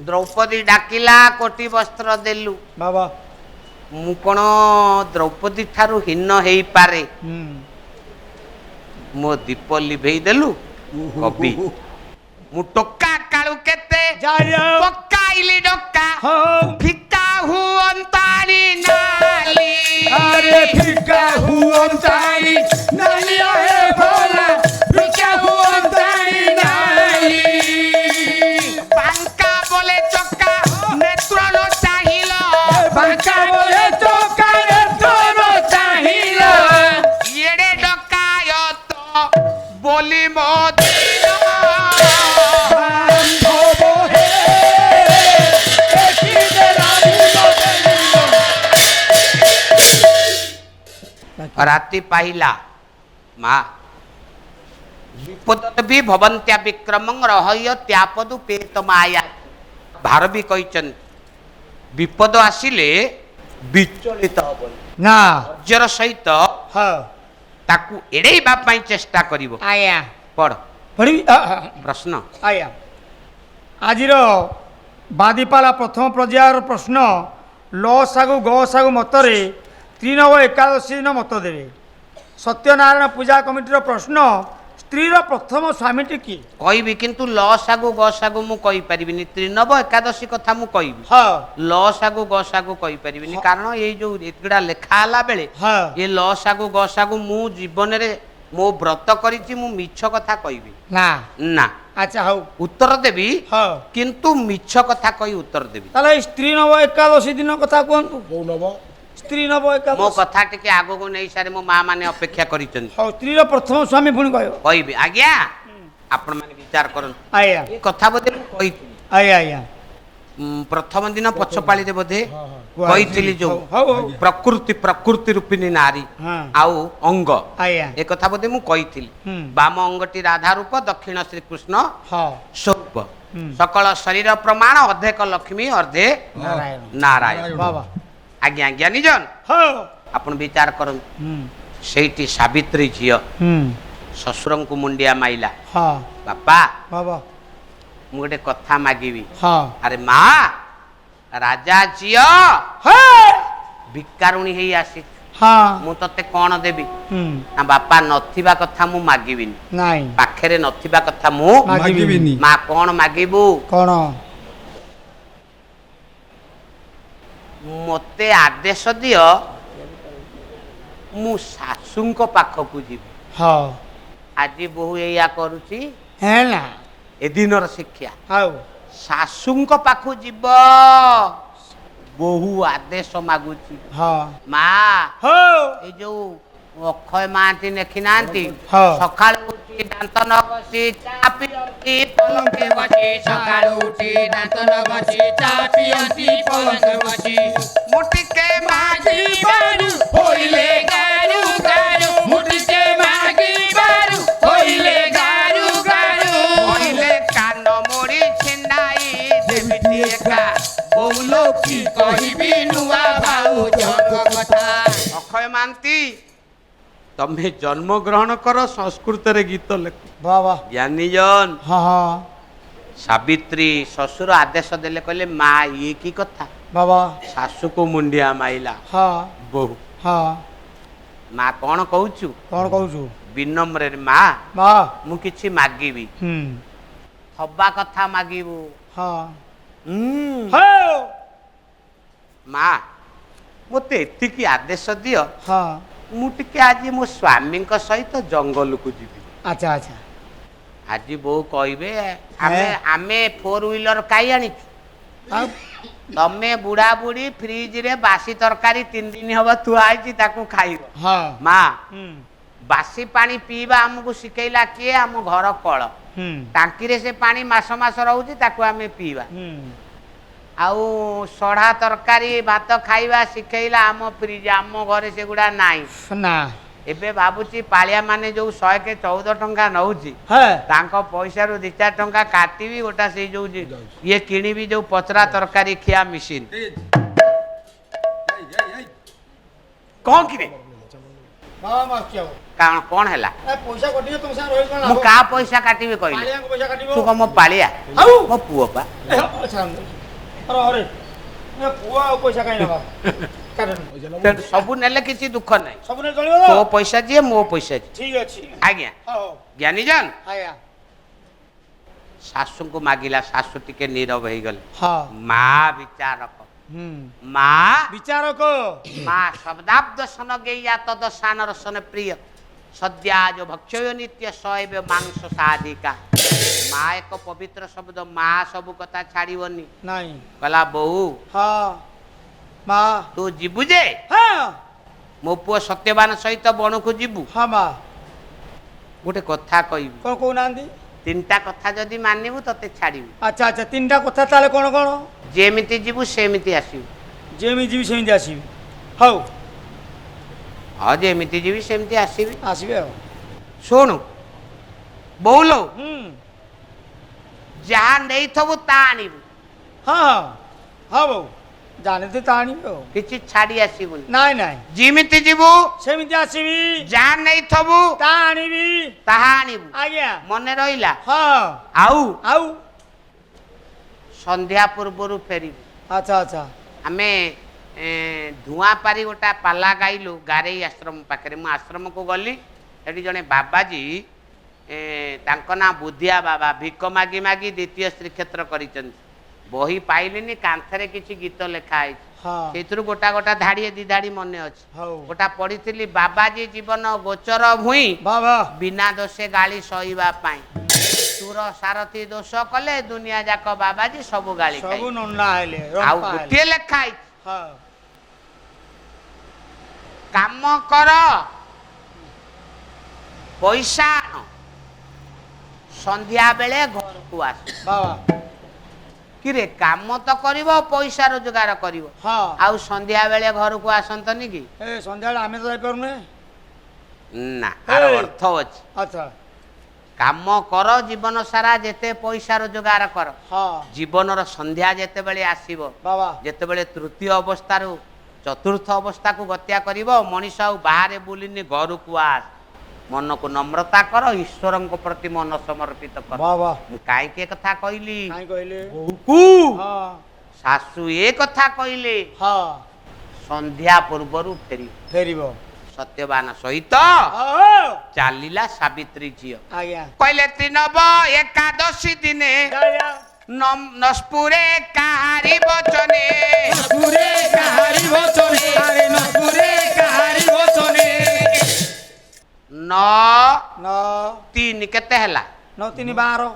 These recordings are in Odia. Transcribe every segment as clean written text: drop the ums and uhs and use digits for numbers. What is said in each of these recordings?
ଦ୍ରୌପଦୀ ଡାକିଲା, କୋଟି ବସ୍ତ୍ର ଦେଲୁ। ବାବା। ମୁଁ କଣ ଦ୍ରୌପଦୀ ଠାରୁ ହୀନ ହେଇପାରେ? ମୋ ଦୀପ ଲିଭେଇ ଦେଲୁ। କବି, ମୁଁ ଟୋକା କାଳୁ କେତେ ପକାଇଲି ଡକା, ଫିକା ହୁଅନ୍ତାଣି ନାଲି। ଆରେ ଫିକା ହୁଅନ୍ତାଣି ନାଲି, ହେ ଭୋଲା, ଫିକା ହୁଅନ୍ତାଣି ନାଲି। ବାଙ୍କା ବୋଲେ ଚକା ନେତ୍ର ନ ଚାହିଁଲ। ବାଙ୍କା ବୋଲେ ଚକା ନେତ୍ର ନ ଚାହିଁଲ। ଏଡ଼େ ଡକାୟତ ବୋଲି ମୋ ଦିନ। ବାନ୍ଧବ ହେ, ଦେଖିଲେ ରାମ ଦେଲିଲ। ରାତି ପାଇଲା ମା, ବିପଦ ବି ଭବନ୍ତ୍ୟା ବିକ୍ରମଂ ରହୟ ତ୍ୟାପଦୁ ପେତ ମାୟା। ଭାରବୀ କହିଛନ୍ତି, ବିପଦ ଆସିଲେ ବିଚଳିତ ହବନି, ନା, ଧୈର୍ଯ୍ୟର ସହିତ ତାକୁ ଏଡ଼େଇବା ପାଇଁ ଚେଷ୍ଟା କରିବ। ଆଜ୍ଞା। ପଢ। ପଢ଼ିବି? ପ୍ରଶ୍ନ। ଆଜ୍ଞା, ଆଜିର ବାଦିପାଲା ପ୍ରଥମ ପର୍ଯ୍ୟାୟର ପ୍ରଶ୍ନ, ଲ ସାଗୁ ଗ ସାଗୁ ମତରେ ତ୍ରିନବ ଏକାଦଶୀ ଦିନ ମତ ଦେବେ। ସତ୍ୟନାରାୟଣ ପୂଜା କମିଟିର ପ୍ରଶ୍ନ, ସ୍ତ୍ରୀର ପ୍ରଥମ ସ୍ୱାମୀଟି କିଏ? କହିବି, କିନ୍ତୁ ଲ ସାଗୁ ଗ ସାଗୁ ମୁଁ କହିପାରିବିନି। ତ୍ରିନବ ଏକାଦଶୀ କଥା ମୁଁ କହିବି, ଲ ସାଗୁ ଗ ସାଗୁ କହିପାରିବିନି। କାରଣ ଏଇ ଯୋଉ ଏଗୁଡ଼ା ଲେଖା ହେଲା ବେଳେ ଏ ଲ ସାଗୁ ଗ ସାଗୁ, ମୁଁ ଜୀବନରେ ମୋ ବ୍ରତ କରିଛି, ମୁଁ ମିଛ କଥା କହିବି ନା। ନା। ଆଚ୍ଛା, ହଉ। ଉତ୍ତର ଦେବି, କିନ୍ତୁ ମିଛ କଥା କହି ଉତ୍ତର ଦେବି। ତାହେଲେ ଏଇ ସ୍ତ୍ରୀ ନବ ଏକାଦଶୀ ଦିନ କଥା କୁହନ୍ତୁ। କୋଉ ନବ? ସ୍ତ୍ରୀ ନବ ମୋ ଏକାଦଶୀ। କଥା ଟିକେ ଆଗକୁ ନେଇ ସାରେ, ମୋ ମା ମାନେ ଅପେକ୍ଷା କରିଛନ୍ତି। ହଉ, ସ୍ତ୍ରୀର ପ୍ରଥମ ସ୍ୱାମୀ ପୁଣି କହିବ। କହିବି ଆଜ୍ଞା, ଆପଣମାନେ ବିଚାର କରନ୍ତୁ। ଆଜ୍ଞା। ଏ କଥା ବୋଧେ ମୁଁ କହିଥିଲି। ଆଜ୍ଞା ଆଜ୍ଞା। ପ୍ରଥମ ଦିନ ପଛପାଳିରେ ବୋଧେ କହିଥିଲି, ଯୋଉ ହଉ ହଉ ପ୍ରକୃତି, ପ୍ରକୃତି ରୂପିଣୀ ନାରୀ ଆଉ ଅଙ୍ଗ, ଏ କଥା ବୋଧେ ମୁଁ କହିଥିଲି। ବାମ ଅଙ୍ଗଟି ରାଧା ରୂପ, ଦକ୍ଷିଣ ଶ୍ରୀକୃଷ୍ଣ ସ୍ୱରୂପ। ସକଳ ଶରୀର ପ୍ରମାଣ, ଅର୍ଦ୍ଧେକ ଲକ୍ଷ୍ମୀ ଅର୍ଦ୍ଧେ ନାରାୟଣ। ନାରାୟଣ। ବାବା। ଆଜ୍ଞା, ଜ୍ଞାନୀଜନ, ଆପଣ ବିଚାର କରନ୍ତୁ। ସେଇଠି ସାବିତ୍ରୀ ଝିଅ ଶ୍ୱଶୁରଙ୍କୁ ମୁଣ୍ଡିଆ ମାଇଲା, ବାପା, ବାବା, ମୁଁ ଗୋଟେ କଥା ମାଗିବି। ଆରେ ମା, ରାଜା ଝିଅ ଭିକାରୁଣୀ ହେଇ ଆସିଛୁ, ମୁଁ ତତେ କଣ ଦେବି? ନା ବାପା, ନଥିବା କଥା ମୁଁ ମାଗିବିନି। ନାଇଁ। ପାଖରେ ନଥିବା କଥା ମୁଁ ମାଗିବିନି। ମା, କଣ ମାଗିବୁ? କଣ? ମୋତେ ଆଦେଶ ଦିଅ, ମୁଁ ଶାଶୁଙ୍କ ପାଖକୁ ଯିବି। ଆଜି ବୋହୁ ଏଇଆ କରୁଛି। ହେଲା। ଏ ଦିନର ଶିକ୍ଷା। ଆଉ ଶାଶୁଙ୍କ ପାଖକୁ ଯିବ, ବୋହୁ ଆଦେଶ ମାଗୁଛି। ମା, ଏଇ ଯୋଉ ଅକ୍ଷୟ ମହାନ୍ତି ଲେଖି ନାହାନ୍ତି, ସକାଳୁ ଉଠି ଦାନ୍ତ ନ ଘଷି ଚା ପିଅନ୍ତି ପଲଙ୍କେ ବସି। ସକାଳୁ ଉଠି ଦାନ୍ତ ନ ଘଷି ଚା ପିଅନ୍ତି ପଲଙ୍କ ବସି। ମୁଁ ଟିକେ ମାଗିବାରୁ ହୋଇଲେ ଗାରୁ ଗାରୁ, ମୁଁ ଟିକେ ମାଗିବାରୁ ହୋଇଲେ ଗାରୁ ଗାରୁ। କହିଲେ କାନ ମୋଡ଼ି ଛିଣ୍ଡାଇ ଦେବି ଏକା। ବୋଉଲୋ, କି କହିବି ନୂଆ ଭାଉଜଙ୍କ କଥା। ଅକ୍ଷୟ ମହାନ୍ତି, ତମେ ଜନ୍ମ ଗ୍ରହଣ କର, ସଂସ୍କୃତରେ ଗୀତ ଲେଖ। ବାବା। ଜ୍ଞାନୀଜନ, ହଁ ହଁ ସାବିତ୍ରୀ ଶ୍ୱଶୁର ଆଦେଶ ଦେଲେ, କହିଲେ ମା, ଇଏ କି କଥା? ବାବା। ଶାଶୁକୁ ମୁଣ୍ଡିଆ ମାଇଲା ବୋହୁ। ମା, କଣ କହୁଛୁ? କଣ କହୁଛୁ? ବିନମ୍ରରେ, ମା, ମା, ମୁଁ କିଛି ମାଗିବି। ହବା କଥା ମାଗିବୁ। ହଉ। ମା, ମୋତେ ଏତିକି ଆଦେଶ ଦିଅ, ମୁଁ ଟିକେ ଆଜି ମୋ ସ୍ୱାମୀଙ୍କ ସହିତ ଜଙ୍ଗଲକୁ ଯିବି। ଆଚ୍ଛା ଆଚ୍ଛା। ଆଜି ବୋଉ କହିବେ, ଆମେ ଆମେ ଫୋର ହ୍ୱିଲର କାଇ ଆଣିଛୁ? ଆଉ ତମେ ବୁଢା ବୁଢୀ ଫ୍ରିଜରେ ବାସି ତରକାରୀ 3 ଦିନ ହବ ଥୁଆ ହେଇଛି, ତାକୁ ଖାଇବ। ମା, ବାସି ପାଣି ପିଇବା ଆମକୁ ଶିଖେଇଲା କିଏ? ଆମ ଘର କଳ ଟାଙ୍କିରେ ସେ ପାଣି ମାସ ମାସ ରହୁଛି, ତାକୁ ଆମେ ପିଇବା। ଆଉ ସଢ଼ା ତରକାରୀ ଭାତ ଖାଇବା ଶିଖେଇଲା ଆମ ଫ୍ରିଜ। ଆମ ଘରେ ସେଗୁଡ଼ା ନାହିଁ। ନା। ଏବେ ଭାବୁଛି, ପାଳିଆ ମାନେ ଯୋଉ 114 ଟଙ୍କା ନଉଛି, ତାଙ୍କ ପଇସାରୁ 2 4 ଟଙ୍କା କାଟିବି, ଗୋଟା ସେଇ ଯୋଉ ଇଏ କିଣିବି, ଯୋଉ ପଚରା ତରକାରୀ ଖିଆ ମେସିନ୍। କଣ କିରେ? ବାବା, ମୁଁ ଆସୁଛି ଆଉ। କାରଣ କ'ଣ ହେଲା? ଏ ପଇସା କଟିବ, ତମ ସାଙ୍ଗେ ରହି କଣ ମୁଁ ଲାଭ? କାହା ପଇସା କାଟିବି କହିଲେ? ପାଳିଆଙ୍କ ପଇସା କାଟିବ। ତୁ କଣ ମୋ ପାଳିଆ? ଆଉ? ମୋ ପୁଅ ପା। ଏ, ଆଚ୍ଛା, ଆରେ ଆରେ, ଏ ପୁଅ ଆଉ ପଇସା କାଇଁ ନେବା? କାଟନ୍ତୁ। ତେଣୁ ସବୁ ନେଲେ କିଛି ଦୁଃଖ ନାହିଁ। ସବୁ ନେଲେ ଚଳିବ ତ? ତୋ ପଇସା ଯିଏ, ମୋ ପଇସା ଯିଏ। ଠିକ ଅଛି। ଆଜ୍ଞା। ହଉ। ଜ୍ଞାନୀଜନ। ଆଜ୍ଞା। ଶାଶୁଙ୍କୁ ମାଗିଲା, ଶାଶୁ ଟିକେ ନୀରବ ହେଇଗଲେ। ମା ବିଚାରକ। ମା ବିଚାରକ। ମା ଶବ୍ଦାବ୍ଦ ସନ ଗେୟା ତଦ ସାନ ରସନ ପ୍ରିୟ ସଦ୍ୟାଜ ଭକ୍ଷୟ ନିତ୍ୟ ଶୈବ ମାଂସ ସାଧିକା। ମା ଏକ ପବିତ୍ର ଶବ୍ଦ। ମା ସବୁ କଥା ଛାଡ଼ିବନି। ନାଇଁ। କହିଲା, ବୋଉ, ହଁ ମା। ତୁ ଯିବୁ ଯେ ମୋ ପୁଅ ସତ୍ୟବାନ ସହିତ ବଣକୁ ଯିବୁ। ହଁ ମା। ଗୋଟେ କଥା କହିବି। କଣ କହୁନାହାନ୍ତି? ତିନିଟା କଥା ଯଦି ମାନିବୁ, ତତେ ଛାଡ଼ିବି। ଆଚ୍ଛା, ତିନିଟା କଥା ତାହେଲେ କଣ କଣ? ଯେମିତି ଯିବୁ ସେମିତି ଆସିବୁ। ଯେମିତି ଯିବି ସେମିତି ଆସିବି, ହଉ। ହଁ, ଯେମିତି ଯିବି ସେମିତି ଆସିବି। ଆସିବି ଆଉ। ଶୁଣୁ ବୋଉଲୋ, ଯାହା ନେଇଥିବୁ ତା ଆଣିବୁ। ହଁ ହଁ ବୋଉ, ଜାଣିତେ ତା ଆଣିବି ଆଉ। କିଛି ଛାଡ଼ି ଆସିବୁନି। ନାଇଁ ନାଇଁ। ଯେମିତି ଯିବୁ ସେମିତି ଆସିବି। ଯାହା ନେଇଥିବୁ ତା ଆଣିବି। ତାହା ଆଣିବୁ। ଆଜ୍ଞା। ମନେ ରହିଲା? ହଁ। ଆଉ? ଆଉ? ସନ୍ଧ୍ୟା ପୂର୍ବରୁ ଫେରିବୁ। ଆଚ୍ଛା ଆଚ୍ଛା। ଆମେ ଧୂଆଁ ପାରି ଗୋଟା ପାଲା ଗାଇଲୁ ଗାରେଇ ଆଶ୍ରମ ପାଖରେ। ମୁଁ ଆଶ୍ରମକୁ ଗଲି, ସେଠି ଜଣେ ବାବାଜୀ, ତାଙ୍କ ନାଁ ବୁଦ୍ଧିଆ ବାବା, ଭିକ ମାଗି ମାଗି ଦ୍ୱିତୀୟ ଶ୍ରୀକ୍ଷେତ୍ର କରିଛନ୍ତି। ବହି ପାଇଲିନି, କାନ୍ଥରେ କିଛି ଗୀତ ଲେଖା ହେଇଛି। ସେଇଥିରୁ ଗୋଟା ଗୋଟା ଧାଡ଼ିଏ ଦି ଧାଡ଼ି ମନେ ଅଛି। ଗୋଟା ପଢିଥିଲି, ବାବାଜୀ ଜୀବନ ଗୋଚର ଭୂଇଁ ବାବା ବିନା ଦୋଷେ ଗାଳି ସହିବା ପାଇଁ, ସୁର ସାରଥୀ ଦୋଷ କଲେ ଦୁନିଆ ଯାକ ବାବାଜୀ ସବୁ ଗାଳି ସବୁ ଖାଇଲେ। ନନା ହେଲେ ଆଉ ରମ୍ପା ହେଲେ। ଗୋଟିଏ ଲେଖା ହେଇଛି, କାମ କର, ପଇସା ଆଣ, ସନ୍ଧ୍ୟା ବେଳେ ଘରକୁ ଆସ। ବାବା। କିରେ, କାମ ତ କରିବ, ପଇସା ରୋଜଗାର କରିବ, ଆଉ ସନ୍ଧ୍ୟା ବେଳେ ଘରକୁ ଆସନ୍ତନି କି? ଏ ସନ୍ଧ୍ୟାବେଳେ ଆମେ ତ ଯାଇପାରୁନେ। ନା, ଆର ଏଇ। ଅର୍ଥ ଅଛି। କାମ କର ଜୀବନ ସାରା, ଯେତେ ପଇସା ରୋଜଗାର କର, ଜୀବନର ସନ୍ଧ୍ୟା ଯେତେବେଳେ ଆସିବ, ବାବା ଯେତେବେଳେ ତୃତୀୟ ଅବସ୍ଥାରୁ ଚତୁର୍ଥ ଅବସ୍ଥାକୁ ଗତ୍ୟା କରିବ ମଣିଷ, ଆଉ ବାହାରେ ବୁଲିନି, ଘରକୁ ଆସ, ମନକୁ ନମ୍ରତା କର, ଈଶ୍ୱରଙ୍କ ପ୍ରତି ମନ ସମର୍ପିତ କର। ବାବା। ମୁଁ କାହିଁକି ଏ କଥା କହିଲି? କାହିଁ କହିଲେ? ବୋଉକୁ ଶାଶୁ ଏ କଥା କହିଲେ, ସନ୍ଧ୍ୟା ପୂର୍ବରୁ ଫେରିବ। ଫେରିବ। ସତ୍ୟବାନ ସହିତ ଚାଲିଲା ସାବିତ୍ରୀ ଝିଅ। କହିଲେ, ତ୍ରିନବ ଏକାଦଶୀ ଦିନେ ଯା ଯା। ନସ୍ପୁରେ କାହାରି ବଚନେ। ନସ୍ପୁରେ କାହାରି ବଚନେ, ଆରେ ନସ୍ପୁରେ କାହାରି ବଚନେ। ନଅ ନଅ ତିନି କେତେ ହେଲା? 9 3 12।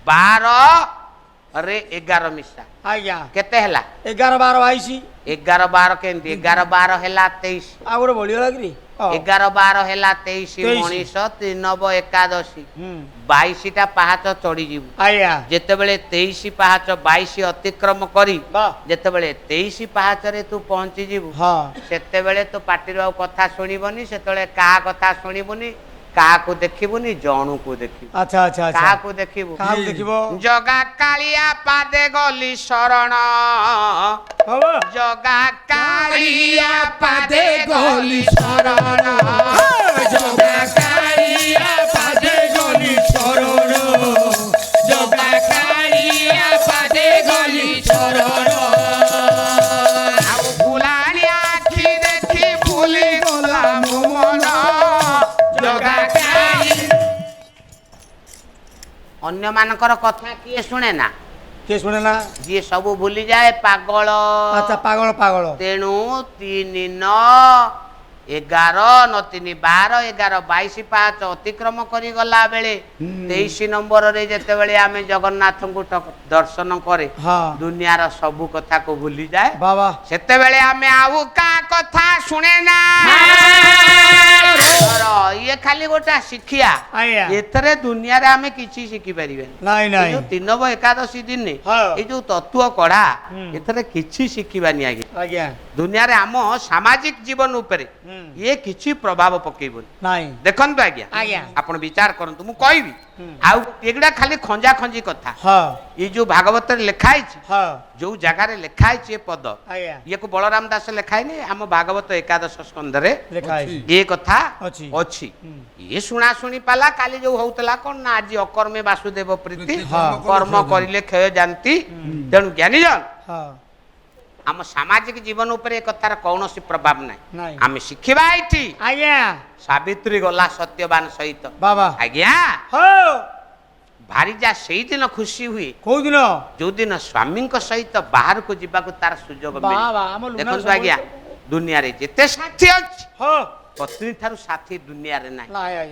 12 ରେ 11 ମିଶା। କେତେ ହେଲା? 11 12 22। 11 12 କେମିତି? 11 12 ହେଲା 23। ଆଉ ଗୋଟେ ବଳିଗଲା କିରି। 11 12 ହେଲା 23। 23। ମଣିଷ ତ୍ରିନବ ଏକାଦଶୀ 22ଟା ପାହାଚ ଚଢିଯିବୁ। ଯେତେବେଳେ 23 ପାହାଚ, 22 ଅତିକ୍ରମ କରି ଯେତେବେଳେ 23 ପାହାଚରେ ତୁ ପହଞ୍ଚିଯିବୁ, ସେତେବେଳେ ତୋ ପାଟିରୁ ଆଉ କଥା ଶୁଣିବନି। ସେତେବେଳେ କାହା କଥା ଶୁଣିବୁନି, କାହାକୁ ଦେଖିବୁନି, ଜଣକୁ ଦେଖିବୁ। ଆଚ୍ଛା ଆଚ୍ଛା ଆଚ୍ଛା କାହାକୁ ଦେଖିବୁ? କାହାକୁ ଦେଖିବ? ଜଗା କାଳିଆ ପାଦେ ଗଲି ଶରଣ। ହବ। ଜଗା କାଳିଆ ପାଦେ ଗଲି ଶରଣ। ଜଗା କାଳିଆ ପାଦେ ଗଲି ଶରଣ, ଜଗା କାଳିଆ ପାଦେ ଗଲି ଶରଣ। ଆଉ ଭୁଲାଣି ଆଖି ଦେଖି ଭୁଲି ଗଲା ମୋ ମନ। ଜଗା କାଳି ଅନ୍ୟମାନଙ୍କର କଥା କିଏ ଶୁଣେ ନା? କିଏ ଶୁଣେ ନା? ଯିଏ ସବୁ ଭୁଲିଯାଏ, ପାଗଳ। ଆଚ୍ଛା, ପାଗଳ ପାଗଳ। ତେଣୁ 3 9 11, 9 3 12, 11 22 ପାହାଚ ଅତିକ୍ରମ କରିଗଲା ବେଳେ 23 ନମ୍ବରରେ ଯେତେବେଳେ ଆମେ ଜଗନ୍ନାଥଙ୍କୁ ଦର୍ଶନ କରେ, ଦୁନିଆର ସବୁ କଥାକୁ ଭୁଲିଯାଏ। ବାବା। ସେତେବେଳେ ଆମେ ଆଉ କାହା କଥା ଶୁଣେ ନା। ଧର, ଇଏ ଖାଲି ଗୋଟେ ଶିକ୍ଷା। ଏଥିରେ ଦୁନିଆରେ ଆମେ କିଛି ଶିଖିପାରିବାନି। ନାଇଁ। ଏଇ ନାଇଁ। ଯୋଉ ତିନବ ଏକାଦଶୀ ଦିନେ ଏଇ ଯୋଉ ତତ୍ତ୍ୱ କଢା, ଏଥିରେ କିଛି ଶିଖିବାନି ଆଜ୍ଞା। ଦୁନିଆରେ ଆମ ସାମାଜିକ ଜୀବନ ଉପରେ ଇଏ କିଛି ପ୍ରଭାବ ପକେଇବନି। ନାଇଁ। ଦେଖନ୍ତୁ ଆଜ୍ଞା, ଆଜ୍ଞା। ଆପଣ ବିଚାର କରନ୍ତୁ, ମୁଁ କହିବି। ଆଉ ଏଗୁଡ଼ା ଖାଲି ଖଞ୍ଜା ଖଞ୍ଜି କଥା। ଏଇ ଯୋଉ ଭାଗବତରେ ଲେଖା ହେଇଛି, ଯୋଉ ଜାଗାରେ ଲେଖା ହେଇଛି ଏ ପଦ, ଇଏକୁ ବଳରାମ ଦାସ ଲେଖା ହେଇନି। ଆମ ଭାଗବତ ଏକାଦଶ ସ୍କନ୍ଧରେ ଲେଖା ହେଇଛି। ଏ କଥା ଅଛି। ଅଛି। ଇଏ ଶୁଣା ଶୁଣି ପାଲା କାଲି ଯୋଉ ହଉଥିଲା କଣ ନା, ଆଜି ଅକର୍ମେ ବାସୁଦେବ ପ୍ରୀତି, କର୍ମ କରିଲେ କ୍ଷୟ ଯାନ୍ତି। ତେଣୁ ଜ୍ଞାନୀଜନ, ଆମ ସାମାଜିକ ଜୀବନ ଉପରେ ଏ କଥାର କୌଣସି ପ୍ରଭାବ ନାହିଁ। ନାହିଁ। ଆମେ ଶିଖିବା ଏଇଠି। ଆଜ୍ଞା। ସାବିତ୍ରୀ ଗଲା ସତ୍ୟବାନ ସହିତ। ବାବା। ଆଜ୍ଞା, ହଉ। ଭାରିଜା ସେଇଦିନ ଖୁସି ହୁଏ କୋଉଦିନ? ଯୋଉଦିନ ସ୍ୱାମୀଙ୍କ ସହିତ ବାହାରକୁ ଯିବାକୁ ତାର ସୁଯୋଗ ମିଳେ। ବାବା, ଆମ ଲୁନାର ଦେଖନ୍ତୁ ସବୁବେଳେ ଆଜ୍ଞା, ଦୁନିଆରେ ଯେତେ ସାଥୀ ଅଛି, ହଁ ପତ୍ନୀ ଠାରୁ ସାଥୀ ଦୁନିଆରେ ନାହିଁ। ନାଇଁ ଆଜ୍ଞା।